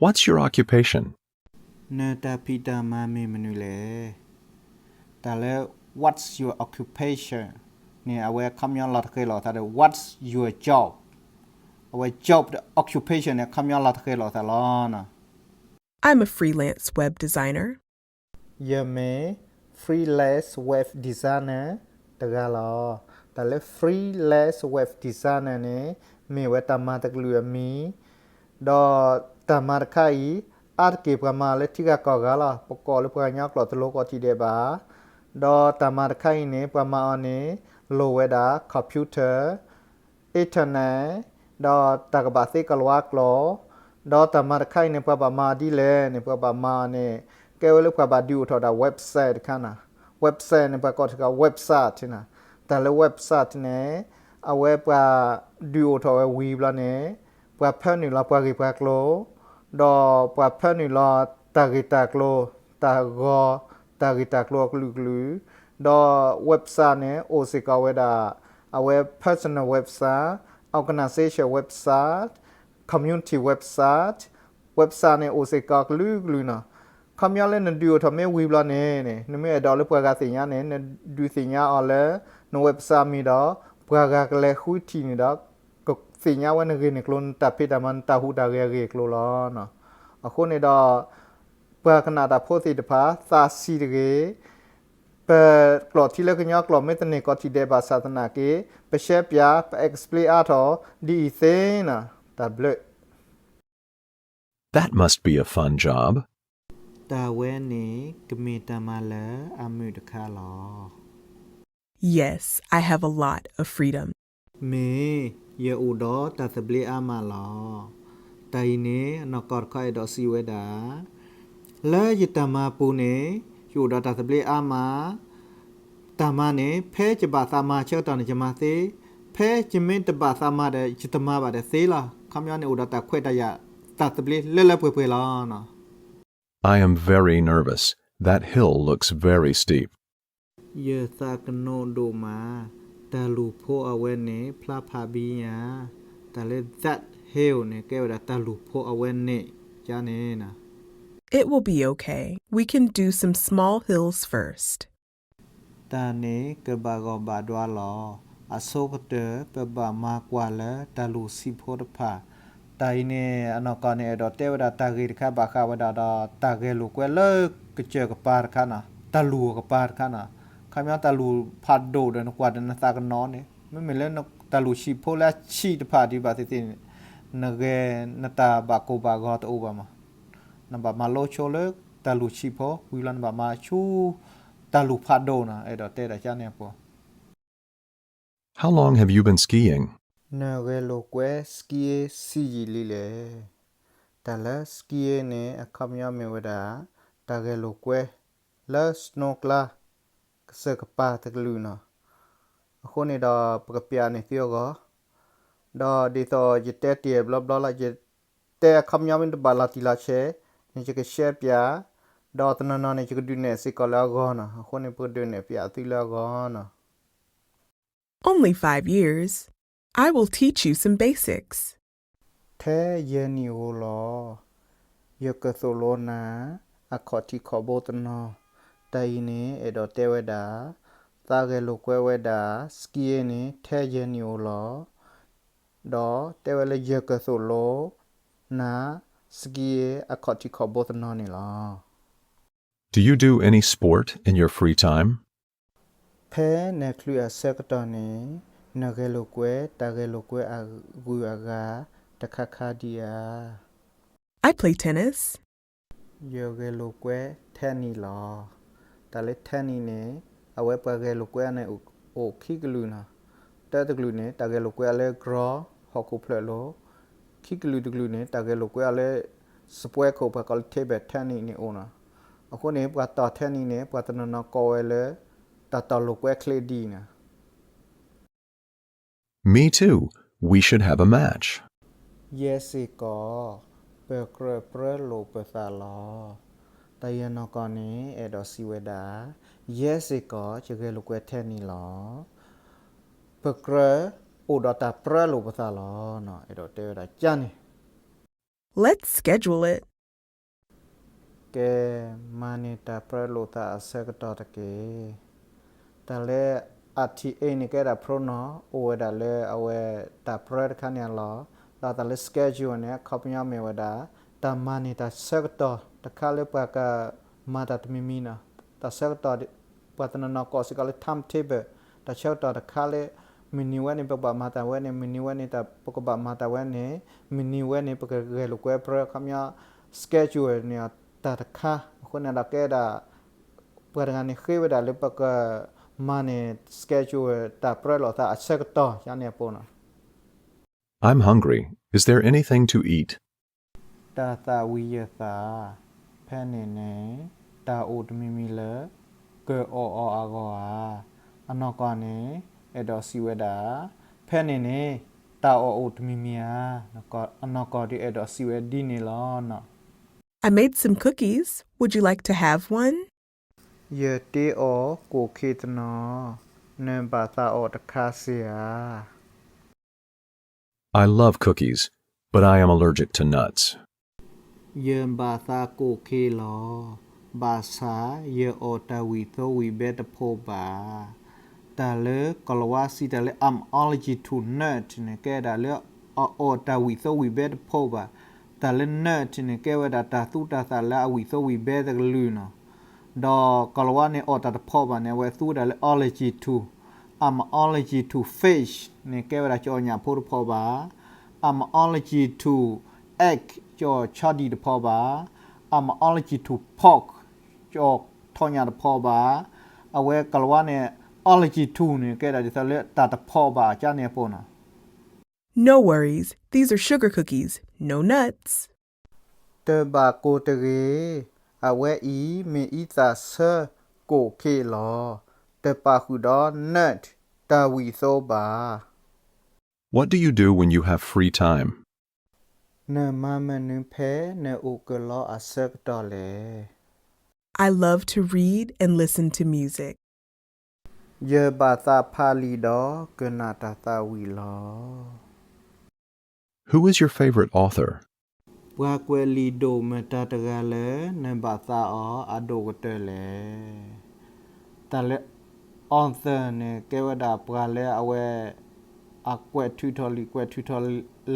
What's your occupation? နတၢ်ဖံးတၢ်မၤမ့ၢ်မနုၤလဲၣ်. တၢ်လၢ what's your occupation န့ၣ် အဝဲခီပညီလီၤတဃဲၤလိာ်သးဒီး what's your job. အဝဲ job ဒီး occupation န့ၣ် ခီပညီလီၤတဃဲၤလိာ်သးလီၤ. I'm a freelance web designer. ယမ့ၢ် freelance web designer တဂၤလီၤ. တၢ်လၢ freelance web designer န့ၣ် မ့ၢ်ဝဲတၢ်မၤတကလုာ်အမံၤ ဒီးတၢ်မၤတခါအံၤ အါတက့ၢ်ပှၤမၤအီၤလၢထံဂၤကီၢ်ဂၤလီၤ. ပကိးလၢပှၤကညီကျိာ်တလိၤကိးထံၣ်ဒဲးဘၣ်. ဒီးတၢ်မၤတခါအံၤန့ၣ် ပှၤမၤအီၤန့ၣ် လိၣ်ဝဲဒၣ် computer, internet, ဒီးတၢ်ကဘၣ်သ့ကလၤဝါကျိာ်, ဒီးတၢ်မၤတခါအံၤန့ၣ် ပှၤဘၣ်မၤအီၤဒ်လဲၣ်န့ၣ် ပှၤဘၣ်မၤအီၤန့ၣ် ကဲဝဲလၢပှၤဘၣ်ဒုးအိၣ်ထီၣ်ဒၣ် website တခါနီၤ. website န့ၣ် ပှၤကိးထံကီၢ် website နီၤ. တၢ်လၢ website န့ၣ် အဝဲပှၤဒုးအိၣ်ထီၣ်ဝဲဝံၤဘျီန့ၣ် ပှၤဖၢနုာ်လီၤပှၤဂ့ၢ်ပှၤကျိၤ, ဒီးပှၤဖၢနုာ်လီၤတၢ်ဂ့ၢ်တၢ်ကျိၤ, တၢ်ဂီၤ, တၢ်ဂ့ၢ်တၢ်ကျိၤအကလုာ်ကလုာ်, ဒီး website န့ၣ် အိၣ်စ့ၢ်ကီးဝဲဒၣ် အဝဲ personal website, organization website, community website, website န့ၣ် အိၣ်စ့ၢ်ကီးကလုာ်ကလုာ်နီၤ. ခီပညီလၢနဒုးအိၣ်ထီၣ်မ့ၢ်ဝံၤဘျီန့ၣ်န့ၣ် နမ့ၢ်အဲၣ်ဒိးလၢပှၤဂၤသ့ၣ်ညါန့ၣ် နဒုးသ့ၣ်ညါအီၤလၢ န website မံၤဒီး ပှၤဂၤကလဲၤဃုထံၣ်န့ၣ်ဒီး ကသ့ၣ်ညါဝဲနဂ့ၢ်နကျိၤ နတၢ်ဖံးတၢ်မၤ နတၢ်ဟူးတၢ်ဂဲၤအဂ့ၢ်အကျိၤလီၤ. အဃိန့ၣ်ဒီး ပှၤကနၣ်တၢ်ဖိသ့ၣ်တဖၣ် သးဆံးတဂ့ၤ, ပကျိာ်ထံလၢကညီကျိာ်မ့ၢ်တန့ၢ်ကီးထံၣ်ဒဲးဘၣ်ဆၣ်သနာ်က့ ပရှဲပၠး ပ explain အါထီၣ် ဒ်အံၤသ့နီၤ. တၢ်ဘျုး That must be a fun job. တၢ်ဝဲန့ၣ် ကမ့ၢ်တၢ်မၤလၢအမုာ်တခါလီၤ. Yes, I have a lot of freedom. မ့ၢ်, ယအိၣ်ဒီးတၢ်သဘျ့အါမးလီၤ. တၢ်အံၤန့ၣ် အနီၢ်ကီၢ်တခီအဲၣ်ဒိးစံးဝဲဒၣ် လၢယတၢ်မၤပူၤန့ၣ် ယအိၣ်ဒီးတၢ်သဘျ့အါမး, တၢ်မၤန့ၣ် ဖဲယဘၣ်သးမၤဆၢကတီၢ်န့ၣ် ယမၤသ့, ဖဲယမ့ၢ်တဘၣ်သးမၤဒီး ယတမၤဘၣ်ဒီးသ့လီၤ. ခီပညီန့ၣ် အိၣ်ဒီးတၢ်ခွဲးတၢ်ယာ် တၢ်သဘျ့လၢလၢပှဲၤပှဲၤလီၤ. I am very nervous, that hill looks very steep. ယသးကနိးဒိၣ်မး, တၢ်လူၢ်ဖိအဝဲန့ၣ် ဖျါဖးဘံယၤ, တၢ်လၢ that hill န့ၣ် ကဲဝဲဒၣ်တၢ်လူၢ်ဖိအဝဲန့ၣ်ကန့ၣ်နီၤ. It will be okay. We can do some small hills first. တၢ်န့ၣ်ကဘၣ်ဂီၢ်ဘၣ်ဒွးလီၤ. အဆိကတၢၢ် ပဘၣ်မၤကွၢ်လၢတၢ်လူၢ်ဆံးဖိတဖၣ်. တၢ်အံၤန့ၣ် အနီၢ်ကီၢ်န့ၣ် အဲၣ်ဒိးတဲဝဲဒၣ်တၢ်ဂ့ၢ်တခါဘၣ်ဃးဝဲဒၣ်ဒီး တၢ်ဂဲၤလိာ်ကွဲလၢကစၢၢ်ကပၤတခါနီၤ, တၢ်လူၢ်အကပၤတခါနီၤ. ခီပညီတၢ်လူၢ်ဖးဒိၣ်ဒီး နကွၢ်ဒီးနသးကနိးန့ၣ် မ့မ့ၢ်လၢတၢ်လူၢ်ဆံးဖိလၢအဆံးတဖၣ်ဒံးဘၣ်သ့ၣ်သ့ၣ်န့ၣ် နဂဲၤ နတၢ်ဘၣ်ကိၢ်ဘၣ်ဂီၤတအိၣ်ဘၣ်မး. နဘၣ်မၤလိဆိလၢတၢ်လူၢ်ဆံးဖိ ဝံၤလီၤနဘၣ်မၤဆူ တၢ်လူၢ်ဖးဒိၣ်နီၤ, အဲၣ်ဒိးတဲဒၣ်ကန့ၣ်အပူၤ. How long have you been skiing? နဂဲၤလိာ်ကွဲ skiing ဆံးယံာ်လံလဲၣ်. တၢ်လၢ skiing န့ၣ် အခီပညီမ့ၢ်ဝဲဒၣ် တၢ်ဂဲၤလိာ်ကွဲ လၢ snow ကျါ ကစၢၢ်ကပၤတကလုာ်နီၤ. အဃိန့ၣ်ဒီး ပကပျးန့ၢ်သုအဂီၢ်, ဒီးဒ်သိးယတဲတ့ၢ်ဘျီဘျီလီၤ, ယတဲအခီပညီမ့ၢ်တဘၣ်လီၤတံၢ်လီၤဆဲးန့ၣ် ယကရှဲပျး, ဒီးတနီၤနီၤန့ၣ် ယကဒုးနဲၣ်စ့ၢ်ကီးလၢအဂီၢ်နီၤ. အဃိန့ၣ် ပကဒုးနဲၣ်ပျးသုလၢအဂီၢ်နီၤ. Only five years. I will teach you some basics. ထဲယဲၢ်နံၣ်ဧိၤလီၤ. ယကသိၣ်လိနၤ အခီၣ်ထံးခီၣ်ဘိတနီၤ. တၢ်အံၤန့ၣ် အဲၣ်ဒိးတဲဝဲဒၣ် သးဂဲၤလိာ်ကွဲဝဲဒၣ် skiing န့ၣ် ထဲယဲၢ်နံၣ်ဧိၤလီၤ. ဒီးတဲဝဲလၢယကသိၣ်လိနၤ skiing အခီၣ်ထံးခီၣ်ဘိတနီၤန့ၣ်လီၤ. Do you do any sport in your free time? ဖဲနချုးအဆၢကတီၢ်န့ၣ် နဂဲၤလိာ်ကွဲ တၢ်ဂဲၤလိာ်ကွဲအဂုၤအဂၤတခါခါဒံးဧါ. I play tennis. ယဂဲၤလိာ်ကွဲ tennis လီၤ. တၢ်လၢ tennis န့ၣ် အဝဲပှၤဂဲၤလိာ်ကွဲအန့ၣ်အိၣ်ခံကလုာ်နီၤ. တၢတကလုာ်န့ၣ် တၢ်ဂဲၤလိာ်ကွဲအီၤလၢ ground ဟီၣ်ခိၣ်ဖျၢၣ်လိၤ, ခံကလုာ်တကလုာ်န့ၣ် တၢ်ဂဲၤလိာ်ကွဲအီၤလၢ စပွဲခိၣ် ပှၤကိးလၢ table tennis န့ၣ်အိၣ်နီၤ. အဃိန့ၣ် ပှၤတီၢ် tennis န့ၣ် ပှၤတနီၤနီၤကိးဝဲလၢ တၢ်တီၢ်လိာ်ကွဲချ့ဒ်နီၤ. Me too. We should have a match. ယဲစ့ၢ်ကီး ပကြၢးပြၢလိာ်ပသးလီၤ. တၢ်အံၤအနီၢ်ကီၢ်န့ၣ် အဲၣ်ဒိးစံးဝဲဒၣ် ယဲစ့ၢ်ကီး ယဂဲၤလိာ်ကွဲ tennis လီၤ. ပကြၢးအိၣ်ဒီးတၢ်ပြၢလိာ်ပသးလီၤ. အဲၣ်ဒိးတဲဝဲဒၣ်ကန့ၣ်. Let's schedule it. ကဲ မၤန့ၢ်တၢ်ပြၢလိာ်သးအဆၢကတီၢ်တက့ၢ်. တၢ်လၢ R T A န့ၣ်ကဲဒၣ် pronoun အိၣ်ဝဲဒၣ်လၢအဝဲတၢ်ပြၢတခါန့ၣ်အလီၢ်, ဒီးတၢ်လၢ schedule န့ၣ် အခီပညီမ့ၢ်ဝဲဒၣ် တၢ်မၤန့ၢ်တၢ်ဆၢကတီၢ်တခါလၢပှၤကမၤတၢ်တမံၤမံၤနီၤ. တၢ်ဆၢကတီၢ် ပှၤတနီၤနီၤကိးစ့ၢ်ကီးလၢ timetable တၢ်ဆၢကတီၢ်တခါလၢ မုၢ်နံၤဝဲန့ၣ် ပကဘၣ်မၤတၢ်ဝဲန့ၣ်, မုၢ်နံၤဝဲန့ၣ် ပကဘၣ်မၤတၢ်ဝဲန့ၣ်, မုၢ်နံၤဝဲန့ၣ် ပကဂဲၤလိာ်ကွဲပြၢ အခီပညီ schedule န့ၣ် တၢ်တခါ, အဃိန့ၣ်ဒီးကဲဒၣ် ပှၤတဂၤန့ၣ်ဃ့ဝဲဒၣ်လၢပကမၤန့ၢ် schedule တၢ်ပြၢလိာ်သးအဆၢကတီၢ် ယါန့ၣ်အပူၤနီၤ. I'm hungry. Is there anything to eat? တၢ်သၣ်ဝံၤယသး, ဖဲန့ၣ်န့ၣ် တၢ်အိၣ်တမံၤမံၤလၢ ကအီၣ်အီၤအဂီၢ်ဧါ. အနီၢ်ကီၢ်န့ၣ် အဲၣ်ဒိးစံးဝဲဒၣ်, ဖဲန့ၣ်န့ၣ် တၢ်အီၣ်အိၣ်တမံၤမံၤဧါ. အနီၢ်ကီၢ်ဒုးအဲၣ်ဒိးစံးဝဲဒ်န့ၣ်လီၤနီၤ. I made some cookies. Would you like to have one? ယတ့အီၣ်ကိၣ်ခ့တနီၤ, နဘၣ်သးအီၣ်တခါစ့ၢ်ဧါ. I love cookies, but I am allergic to nuts. ယဘၣ်သးကိၣ်ခ့လီၤ. ဘၣ်ဆၣ်ယအီၣ်တၢ်ဝံၣ်သိဝံၣ်ဘဲတဖိးဘၣ်. တၢ်လၢကီၤလၤဝါစံးတၢ်လၢ I'm allergic to nut န့ၣ် ကဲဒၣ်လၢအအီၣ်တၢ်ဝံၣ်သိဝံၣ်ဘဲတဖိးဘၣ်. တၢ်လၢ nut န့ၣ် ကဲဝဲဒၣ်တၢ်သူတၢ်သၣ်လၢအဝံၣ်သိဝံၣ်ဘဲတကလုာ်နီၤ. ဒီးကီၤလၤဝါန့ၣ်အီၣ်တၢ်တဖိးဘၣ်န့ၣ် အဝဲသူဝဲဒၣ်လၢ allergy to. I'm allergy to fish န့ၣ် ကဲဝဲဒၣ်ကၠီအီၣ်ညၣ်ဖိတဖိးဘၣ်. I'm allergy to egg ကၠီဆီဒံၣ်တဖိးဘၣ်. I'm allergy to pork ကၠီထီၣ်ညၣ်တဖိးဘၣ်. အဝဲကီၤလၤဝါန့ၣ် allergy to န့ၣ် ကဲဒၣ်ဒ်သိးလၢတၢ်တဖိးဘၣ်အကါန့ၣ်အပူၤနီၤ. No worries, these are sugar cookies, no nuts. တဘၣ်ကိၢ်တဂ့ၤ, အဝဲအံၤမ့ၢ်အံသၣ်ဆၢကိၣ်ခ့လီၤ. တပာ်ဃုာ်ဒီး nut တၢ်ဝံၣ်သိဘၣ်. What do you do when you have free time? နမၤမနုၤဖဲနအိၣ်ကလီအဆၢကတီၢ်လဲၣ်. I love to read and listen to music. ယဘၣ်သးဖးလံာ်ဒီးကနၣ်တၢ်သးဝံၣ်လီၤ. Who is your favorite author? ပှၤကွဲးလံာ်ဒိၣ်မတၤတဂၤလၢနဘၣ်သးအီၤအဒိၣ်ကတၢၢ်လဲၣ်. တၢ်လၢ author န့ၣ် ကဲဝဲဒၣ်ပှၤလၢအဝဲ အကွဲးထုးထီၣ်လံာ်ကွဲးထုးထီၣ်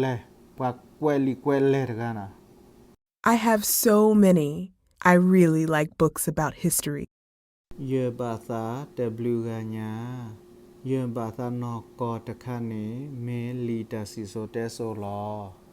လဲၢ်, ပှၤကွဲးလံာ်ကွဲးလဲၢ်တဂၤနီၤ. I have so many. I really like books about history. ယဘၣ်သးတဘျုးဂၤညါ, ယဘၣ်သးနီၢ်ကီၢ်တခါန့ၣ် မ့ၢ်လံာ်တၢ်စံၣ်စိၤတဲစိၤလီၤ.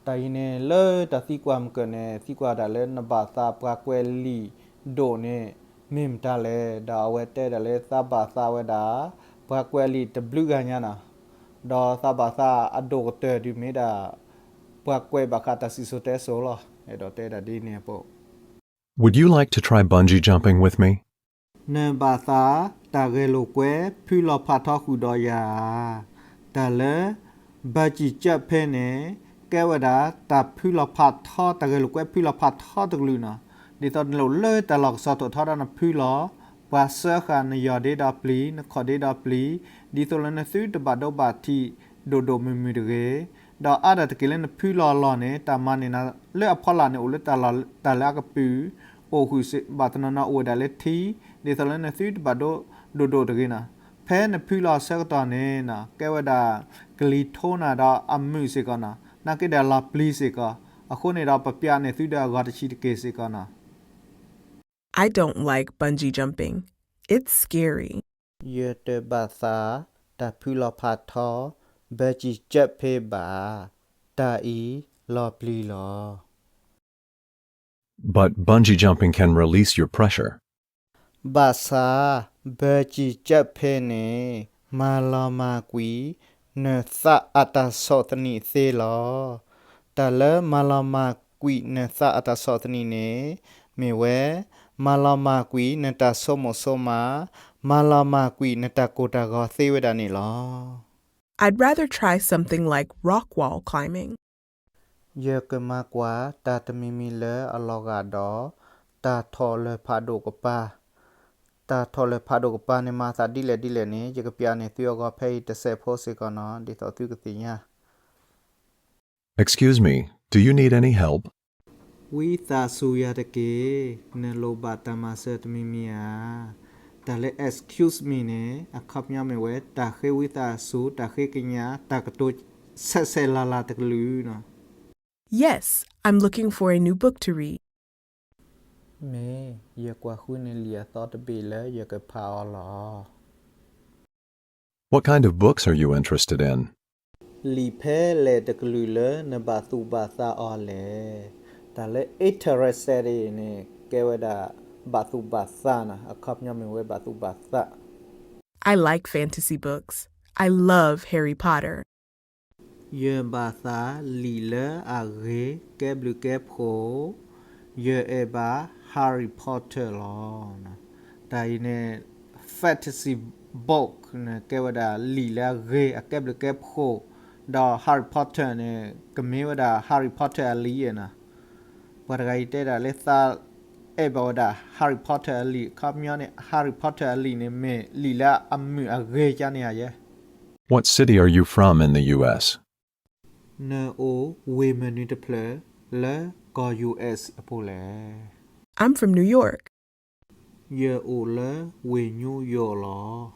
တၢ်အံၤန့ၣ် လၢတၢ်သံကွၢ်မုၢ်ကၢၢ်န့ၣ် သံကွၢ်ဒၣ်လၢနဘၣ်သးပှၤကွဲးလံာ်ဒိၣ်န့ၣ် မ့ၢ်မတၤလဲၣ်, ဒီးအဝဲတဲဒၣ်လၢသးဘၣ်သးဝဲဒၣ် ပှၤကွဲးလံာ်တဘျုးဂၤညါနီၤ. ဒီးသးဘၣ်သးအဒိၣ်ကတၢၢ်ဒုးမ့ၢ်ဒၣ် ပှၤကွဲးဘၣ်ဃးတၢ်စံၣ်စိၤတဲစိၤလီၤ. အဲၣ်ဒိးတဲဒၣ်ဒ်န့ၣ်အပူၤ Would you like to try bungee jumping with me? နဘၣ်သးတၢ်ဂဲၤလိာ်ကွဲဖုလီၤဖးထီဃုာ်ဒီးယၤဧါ. တၢ်လၢ bungee jump ဖဲန့ၣ် ကဲဝဲဒၣ်တၢ်ဖုလီၤဖးထီ တၢ်ဂဲၤလိာ်ကွဲဖုလီၤဖးထီတကလုာ်နီၤ. ဒ်သိးနလိၣ်လၢတၢ်လီၢ်ကစီၣ်ထိးထီဒီးနဖုလီၤ, ပှၤစၢဃာ်နယီၢ်ဒ့ဒီးပျံၤ, နခိၣ်ဒ့ဒီးပျံၤ, ဒ်သိးလၢနသုတဘၣ်ဒိဘၣ်ထံးဒိၣ်ဒိၣ်မုၢ်မုၢ်တဂ့ၤ. ဒီးအါဒၣ်တက့ၢ်လၢနဖုလီၤအလီၢ်န့ၣ် တၢ်မၤန့ၢ်နၤလၢအဖီလာ်န့ၣ် အိၣ်လၢတၢ်လၢအကပုာ်, အိၣ်ဃုာ်စ့ၢ်ဘၣ်တနီၤနီၤအိၣ်ဝဲဒၣ်လၢထံ, ဒ်သိးလၢနသုတဘၣ်ဒိဒိၣ်ဒိၣ်တဂ့ၤနီၤ. ဖဲနဖုလီၤအဆၢကတီၢ်န့ၣ် ကဲဝဲဒၣ် ကလံၤထိနၤဒီးအမုာ်စ့ၢ်ကီးနီၤ, နာ်က့ဒီးလီၤပျံၤစ့ၢ်ကီး. အဃိန့ၣ်ဒီးပပျးန့ၢ်သုဒီးအဂီၤတဆံးတက့ၢ်စ့ၢ်ကီးနီၤ. I don't like bungee jumping. It's scary. ယတဘၣ်သးတၢ်ဖုလီၤဖးထီ bungee jump ဖဲဘၣ်. တၢ်အံၤလီၤပျံၤလီၤ. But bungee jumping can release your pressure. ဘၣ်ဆၣ် bungee jump ဖဲန့ၣ် မၤလီၤမၢ်ကွံာ် နသးအတၢ်ဆီၣ်သနံးသ့လီၤ. တၢ်လၢမၤလီၤမၢ်ကွံာ်နသးအတၢ်ဆီၣ်သနံးန့ၣ် မ့ၢ်ဝဲ မၤလီၤမၢ်ကွံာ်နတၢ်ဆိကမိၣ်ဆိကမး, မၤလီၤမၢ်ကွံာ်နတၢ်ကိၢ်တၢ်ဂီၤသ့ဝဲဒၣ်န့ၣ်လီၤ. I'd rather try something like rock wall climbing. ယကမၤကွၢ်တၢ်တမံၤမံၤလၢအလီၤဂာ်ဒီး တၢ်ထီၣ်လၢၢ်ဖးဒိၣ်ကပၤ, တၢ်ထီၣ်လၢၢ်ဖးဒိၣ်ကပၤန့ၣ် မၤအသးဒ်လဲၣ်ဒ်လဲၣ်န့ၣ် ယကပျးန့ၢ်သုအဂီၢ်ဖဲအံၤတစဲးဖိစ့ၢ်ကီးနီၤ ဒ်သိးသုကသ့ၣ်ညါ. Excuse me, do you need any help? ဝံသးစူၤယၤတက့ၢ်, နလိၣ်ဘၣ်တၢ်မၤစၢၤတမံၤမံၤဧါ. တၢ်လၢ excuse me န့ၣ် အခီပညီမ့ၢ်ဝဲ တၢ်ဃ့ဝံသးစူၤ, တၢ်ဃ့ကညး, တၢ်ကတိၤဆဲးဆဲးလၤလၤတကလုာ်နီၤ. Yes, I'm looking for a new book to read. မ့ၢ်, ယကွၢ်ဃုန့ၢ်လံာ်အသီတဘ့ၣ်လၢယကဖးအီၤလီၤ. What kind of books are you interested in? လံာ်ဖဲလဲၣ်တကလုာ်လၢနဘၣ်သူၣ်ဘၣ်သးအီၤလဲၣ်. တၢ်လၢ interested န့ၣ် ကဲဝဲဒၣ် ဘၣ်သူၣ်ဘၣ်သးနီၤ, အခီပညီမ့ၢ်ဝဲဘၣ်သူၣ်ဘၣ်သး. I like fantasy books. I love Harry Potter. ယဘၣ်သးလံာ်လၢအဂ့ၤကဲဘျုးကဲဖှိၣ်, ယအဲၣ်ဘၣ် Harry Potter လီၤ. တၢ်အံၤန့ၣ် fantasy book န့ၣ် ကဲဝဲဒၣ်လံာ်လၢအဂ့ၤအကဲဘျုးကဲဖှိၣ်, ဒီး Harry Potter န့ၣ် ကမ့ၢ်ဝဲဒၣ် Harry Potter အလံာ်နီၤ. ပှၤတဂၤအံၤတဲဒၣ်လၢသးအဲၣ်ဘၣ်ဝဲဒၣ် Harry Potter အလံာ်, အခီပညီန့ၣ် Harry Potter အလံာ်န့ၣ် မ့ၢ်လံာ်လၢအမုာ်အဂ့ၤကါန့ၣ်ဧါယဲ. What city are you from in the U S? နအိၣ်ဝ့ၢ်မနုၤတဖျၢၣ်လၢကီၢ် U S အပူၤလဲၣ်. I'm from New York. ယအိၣ်လၢဝ့ၢ် New York လီၤ.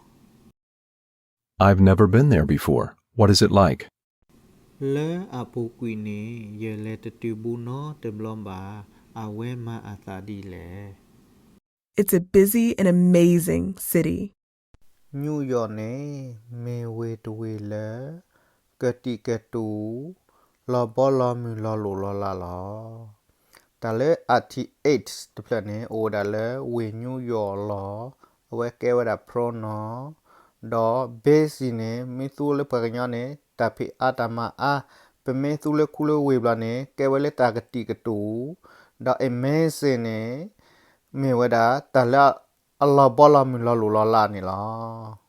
I've never been there before. What is it like? လၢအပူၤကွံာ်န့ၣ် ယလဲၤတတုၤဘူးနီတဘျီဘၣ်. အဝဲမၤအသးဒ်လဲၣ်. It's a busy and amazing city. New York န့ၣ် မ့ၢ်ဝ့ၢ်တဝ့ၢ်လၢ ကတံာ်ကတူာ်, လီၤဘီလီၤမုၢ်လီၤလိၢ်လီၤလးလီၤ. တၢ်လၢ အထံး eight တဖျၢၣ်န့ၣ် အိၣ်ဝဲဒၣ်လၢဝ့ၢ် New York လီၤ. အဝဲကဲဝဲဒၣ် pronoun ဒီး busy န့ၣ် မ့ၢ်သူလၢပှၤကညီန့ၣ် တၢ်ဖံးအါတၢ်မၤအါ, ပမ့ၢ်သူလၢခူလၢဝ့ၢ်ဘျီန့ၣ် ကဲဝဲလၢတၢ်ကတံာ်ကတူာ်, ဒီး amazing န့ၣ် မ့ၢ်ဝဲဒၣ်တၢ်လၢအလီၤဘီလီၤမုၢ်လီၤလိၢ်လီၤလးန့ၣ်လီၤ.